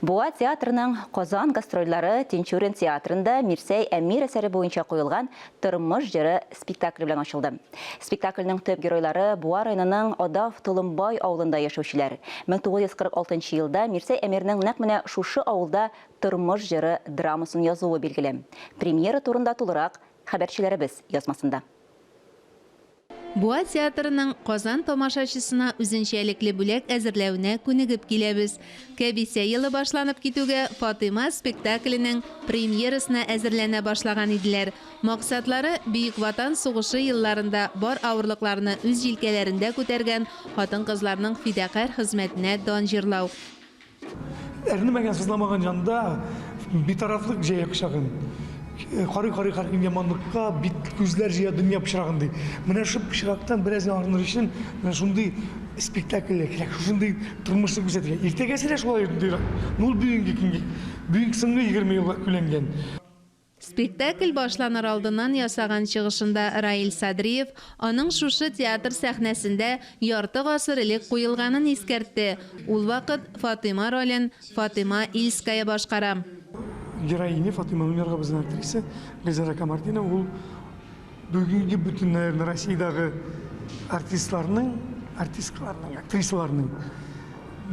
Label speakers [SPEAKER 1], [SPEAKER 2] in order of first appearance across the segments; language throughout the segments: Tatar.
[SPEAKER 1] Буа театрының Казан гастрольләре Тинчурин театрында Мирсәй Әмир әсәре буенча куелган Тормыш җыры спектакле белән ачылды. Спектакльнең төп геройлары Буа районының Адав Толымбай авылында яшәүчеләр. 1946 елда Мирсәй Әмирнең нәкъ менә шушы авылда Тормыш җыры драмасын язуы билгеле. Премьера турында тулырак хәбәрчеләребез язмасында.
[SPEAKER 2] Буа театрының Казан тамашачысына үзенчәлекле бүләк әзерләвенә күнегеп киләбез. Кәбисә елы башланып китүгә Фатыйма спектакленең премьерасына әзерләнә башлаган иделәр. Максатлары, Бөек Ватан сугышы елларында бар авырлыкларны үз җилкәләрендә күтәргән хатын-кызларның фидакарь хезмәтенә дан җырлау.
[SPEAKER 3] Әрнемәгән, сызламаган җанда битарафлык җәя кочагын. Карый-карый һәркем яманлыкка, бит күзләр җыя дөнья пычрагын ди. Менә шул пычрактан бераз гына арыныр өчен менә шундый спектакльләр кирәк, шушындый тормышны күрсәтергә. Иртәгәсе дә шулай дирәк. Ну, ул бүгенге көнгә, бүгенге соңгы 20 елга күләнгән.
[SPEAKER 2] Спектакль башланыр алдыннан ясаган чыгышында Раил Садриев аның шушы театр сәхнәсендә ярты гасыр элек куелганын искәртте. Ул вакыт Фатыйма ролен Фатыйма Ильская башкара.
[SPEAKER 3] Героиня Фатыйма Мөнирга безнең актриса Гөлзада Камартдинова, ул бүгенге бөтен, наверное, Россиядәге артистларның, артисткаларның, актрисаларның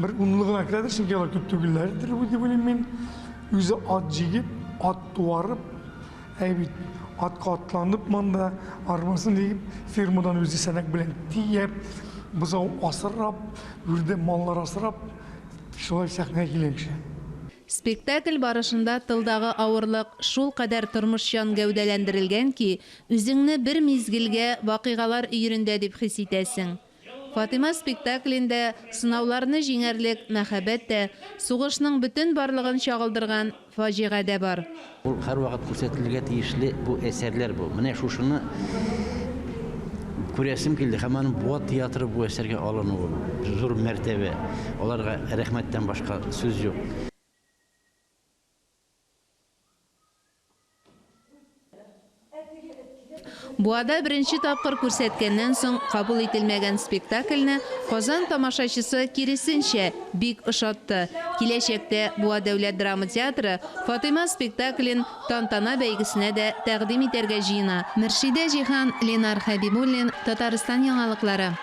[SPEAKER 3] бер унлыгына керәдер, чөнки алар күп түгелләрдер дип уйлыйм мин. Үзе ат җигеп, ат туарып, әй бит, атка атланып монда, арбасын җигеп, фермадан үзе сәнәк белән төяп, бозау асрап, үрдә маллар асрап, шулай сәхнәгә килгән кеше.
[SPEAKER 2] Спектакль барышында тылдагы авырлык шулкадәр тормышчан гәүдәләндерелгән ки, үзеңне бер мизгелгә вакыйгалар өерендә дип хис итәсең. Фатыйма спектаклендә сынауларны җиңәрлек мәхәббәт тә, сугышның бөтен барлыгын чагылдырган фаҗига дә бар.
[SPEAKER 4] Ул һәрвакыт күрсәтелергә тиешле бу әсәрләр бу. Менә шушыны күрәсем килде һәм аның Буа театры бу әсәргә алынуы зур мәртәбә. Аларга рәхмәттән башка сүз юк.
[SPEAKER 2] Буада беренче тапкыр күрсәткәннән соң кабул ителмәгән спектакльне Казан тамашачысы, киресенчә, бик ошатты. Киләчәктә Буа дәүләт драма театры Фатыйма спектаклен Тантана бәйгесенә дә тәкъдим итәргә җыена. Мөршидә Җиһан, Ленар Хәбибуллин, Татарстан яңалыклары.